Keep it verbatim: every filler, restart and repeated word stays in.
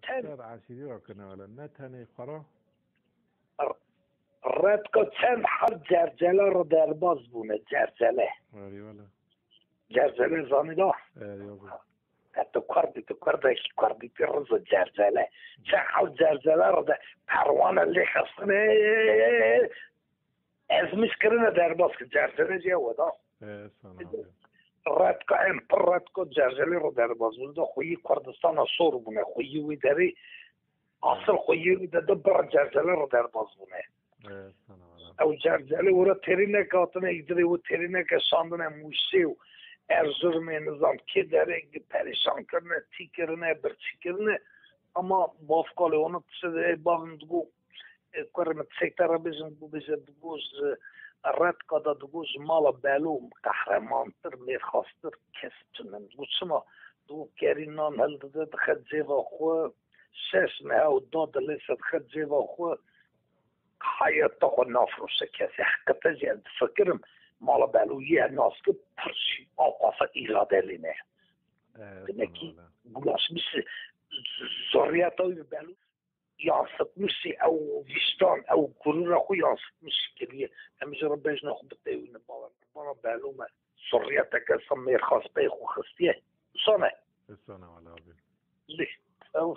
Çend eşîrî re kirine wele, ne tenê xwe re. Redka çend heb cercele re derbas bûne, cercele. Erê wele. Cercele zanî da? Erê wele. E, tu kurdî, tu kurdekî kurdî, tu rizo cercele. Çend heb cercele re de perwane lê xistine. Ezmiş kirine derbas ki cercele jî ew e da. Redka em pir redka cercelê re derbas bûn. Da xweyî Kurdistana sor bûne, xweyî wî derê, asıl xweyî wî de de bira cercelê re derbas bûne. Ew cercelê wira têrî neke hatine îdirê, wê têrî neke şandine Mûşê û Erzurumê, nizam kê derê perîşan kirine, tî kirine, birçî kirine. Ama bavkalê wana tiştê de ê bavin digo, e, kurê min, seyte re bêjin, bû bêje, digo ji Redka de, digo ji mala Belo qehremantir, mêrxastir kes tune. Digo çima? Digo kerî nan hildide, dixe cêva xwe, şeş mehe û da dilê se dixe cêva xwe, heyata xwe nafroşe kesê. Heqete jî ez difikirim, mala Belo yê nas ki pir jî awqasa îrade lê ne. Demekî gulaşmişî, zoriyeta wî bi Belo yansıtmışî, ew vîştan, ew gurûra xwe yansıtmışî kiriye. Em ji re bejna xwe bitewîne bala. Bala Belo me zuriyeteke sa mêrxas pey xwe xistiye. Sane. Sane wala abi. Lê, ew